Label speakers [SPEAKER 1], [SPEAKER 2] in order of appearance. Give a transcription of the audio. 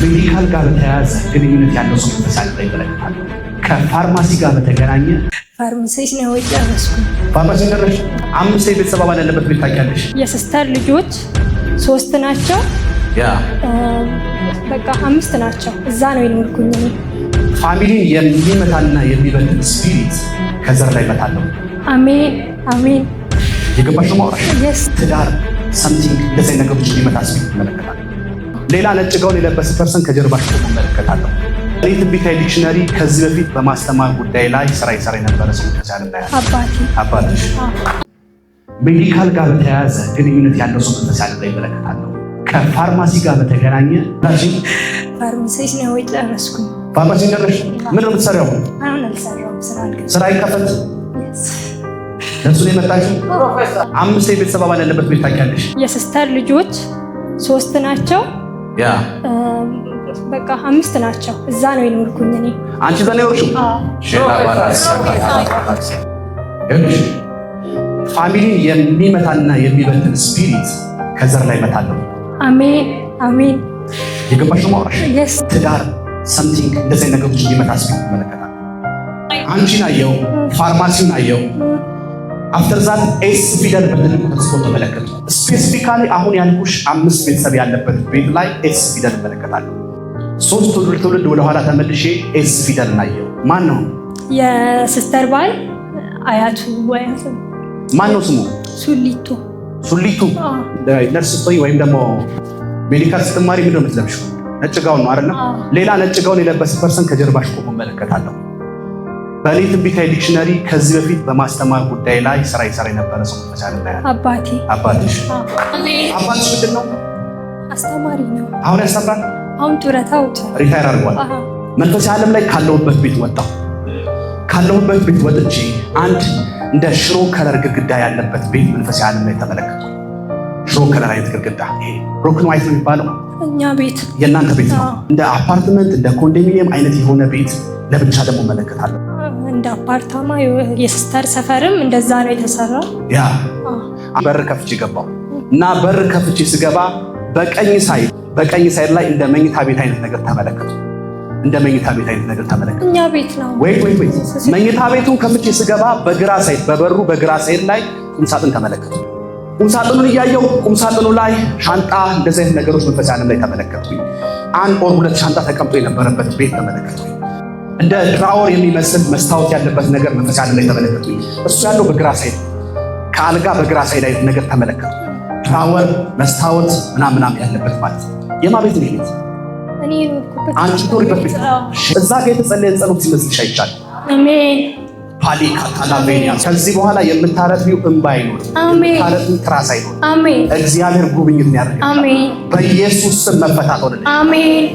[SPEAKER 1] Medical ጋር በተያያዘ ግንኙነት ያለው ሰው መንፈስ ያለ ይመለከታል። ከፋርማሲ ጋር በተገናኘ
[SPEAKER 2] ፋርማሲ ነው የጨረስኩ።
[SPEAKER 1] ፋርማሲ ደረሽ። አምስት የቤተሰብ አባል ያለበት ቤት ታውቂያለሽ?
[SPEAKER 2] የ sister ልጆች ሶስት ናቸው። በቃ አምስት ናቸው። እዛ ነው የኖርኩኝ እኔ።
[SPEAKER 1] Family ን የሚመታና የሚበትን spirit ከዘር ላይ መታለሁ።
[SPEAKER 2] አሜን አሜን።
[SPEAKER 1] የገባሽ ነው ማውራሽ።
[SPEAKER 2] Yes.
[SPEAKER 1] ትዳር something እንደዚህ ነገሮች የሚመታ spirit ይመለከታል። ሌላ ነጭ ጋውን የለበሰ person ከጀርባሽ ቆሞ እመለከታለሁ። እኔ ትንቢታዊ dictionary ከዚህ በፊት በማስተማር ጉዳይ ላይ ስራ ይሰራ የነበረ ሰው ከዚያ ላይ
[SPEAKER 2] አባቴ።
[SPEAKER 1] አባትሽ። Medical ጋር በተያያዘ ግንኙነት ያለው ሰው መንፈስ ያለ ላይ ይመለከታለሁ። ከፋርማሲ ጋር በተገናኘ
[SPEAKER 2] ፋርማሲ ነው የጨረስኩኝ።
[SPEAKER 1] ፋርማሲ ደረሽ። ምን ነው የምትሰሪው?
[SPEAKER 2] አሁን አልሰራሁም፣ ስራ አልገባም።
[SPEAKER 1] ስራ ይከፈት። ለእሱ ነው የመጣሽው? አምስት የቤተሰብ አባል ያለበት ቤት ታውቂያለሽ?
[SPEAKER 2] የ sister ልጆች ሶስት ናቸው። በቃ አምስት ናቸው። እዛ ነው የኖርኩኝ እኔ።
[SPEAKER 1] አንቺ እዛ ነው የኖርሽው? ይኸውልሽ፣ family ን የሚመታና የሚበትን spirit ከዘር ላይ መታለሁ።
[SPEAKER 2] አሜን አሜን።
[SPEAKER 1] የገባሽ ነው ማውራሽ።
[SPEAKER 2] Yes.
[SPEAKER 1] ትዳር something እንደዚህ ነገሮች የሚመታ spirit ይመለከታል። አንቺን አየው፣ ፋርማሲውን አየው። After that S ፊደል በትልቁ ተጽፎ ተመለከቱ። Specifically አሁን ያልኩሽ አምስት ቤተሰብ ያለበት ቤት ላይ S ፊደል እመለከታለሁ። ሶስት ትውልድ ትውልድ ወደኋላ ተመልሼ S ፊደል እናየው። ማን ነው?
[SPEAKER 2] የ sister ባል አያቱ አያቱ።
[SPEAKER 1] ማን ነው ስሙ?
[SPEAKER 2] ሱሊቱ።
[SPEAKER 1] ሱሊቱ። ነርስ ስትሆኝ ወይም ደግሞ medical ስትማሪ ምንድን ነው የምትለብሺው? ነጭ ጋውን ነው አይደለም? ሌላ ነጭ ጋውን የለበሰ person ከጀርባሽ ቆሞ እመለከታለሁ። በእኔ ትንቢታዊ dictionary ከዚህ በፊት በማስተማር ጉዳይ ላይ ስራ ይሰራ የነበረ ሰው መንፈስ ያለ
[SPEAKER 2] አባቴ።
[SPEAKER 1] አባትሽ። አባትሽ ምንድን ነው?
[SPEAKER 2] አስተማሪ ነው።
[SPEAKER 1] አሁን ያስተምራል?
[SPEAKER 2] አሁን ጡረታ ወጥቷል።
[SPEAKER 1] Retire አድርጓል። መንፈሳዊ ዓለም ላይ ካለሁበት ቤት ወጣሁ። ካለሁበት ቤት ወጥቼ አንድ እንደ ሽሮ color ግድግዳ ያለበት ቤት መንፈሳዊ ዓለም ላይ ተመለከትኩ። ሽሮ color አይነት ግድግዳ፣ ይሄ broken white ነው የሚባለው።
[SPEAKER 2] እኛ ቤት።
[SPEAKER 1] የእናንተ ቤት ነው። እንደ አፓርትመንት፣ እንደ ኮንዶሚኒየም አይነት የሆነ ቤት ለብቻ ደግሞ እመለከታለሁ።
[SPEAKER 2] እንደ አፓርታማ፣ የ sister ሰፈርም እንደዛ ነው የተሰራው።
[SPEAKER 1] Yeah፣ በር ከፍቼ ገባሁ እና በር ከፍቼ ስገባ በቀኝ side ላይ እንደ መኝታ ቤት አይነት ነገር ተመለከቱ። እንደ መኝታ ቤት አይነት ነገር ተመለከቱ።
[SPEAKER 2] እኛ ቤት ነው።
[SPEAKER 1] Wait, wait, wait። መኝታ ቤቱን ከፍቼ ስገባ በግራ side፣ በበሩ በግራ side ላይ ቁምሳጥን ተመለከቱ። ቁምሳጥኑን እያየው ቁምሳጥኑ ላይ ሻንጣ እንደዚህ አይነት ነገሮች መንፈሳዊ ዓለም ላይ ተመለከትኩኝ። አንድ or ሁለት ሻንጣ ተቀምጦ የነበረበት ቤት ተመለከትኩኝ። እንደ drawer የሚመስል መስታወት ያለበት ነገር መንፈሳዊ ዓለም ላይ ተመለከትኩኝ። እሱ ያለው በግራ side፣ ከአልጋ በግራ side አይነት ነገር ተመለከቱ። Drawer፣ መስታወት ምናምን ምናምን ያለበት ማለት ነው። የማ ቤት ነው ቤት?
[SPEAKER 2] እኔ የኖርኩበት።
[SPEAKER 1] አንቺ ትኖሪበት ቤት ነው። እዛ ጋር የተጸለየ ጸሎት ሲመስልሽ አይቻልም።
[SPEAKER 2] አሜን።
[SPEAKER 1] ፓሊካ ታላቬኒያ፣ ከዚህ በኋላ የምታረጥቢው እንባ አይኖርም።
[SPEAKER 2] አሜን።
[SPEAKER 1] የምታረጥቢው ትራስ አይኖርም።
[SPEAKER 2] አሜን።
[SPEAKER 1] እግዚአብሔር ጉብኝት ያደርግልሻል።
[SPEAKER 2] አሜን።
[SPEAKER 1] በኢየሱስ ስም መፈታት ሆነልሽ።
[SPEAKER 2] አሜን።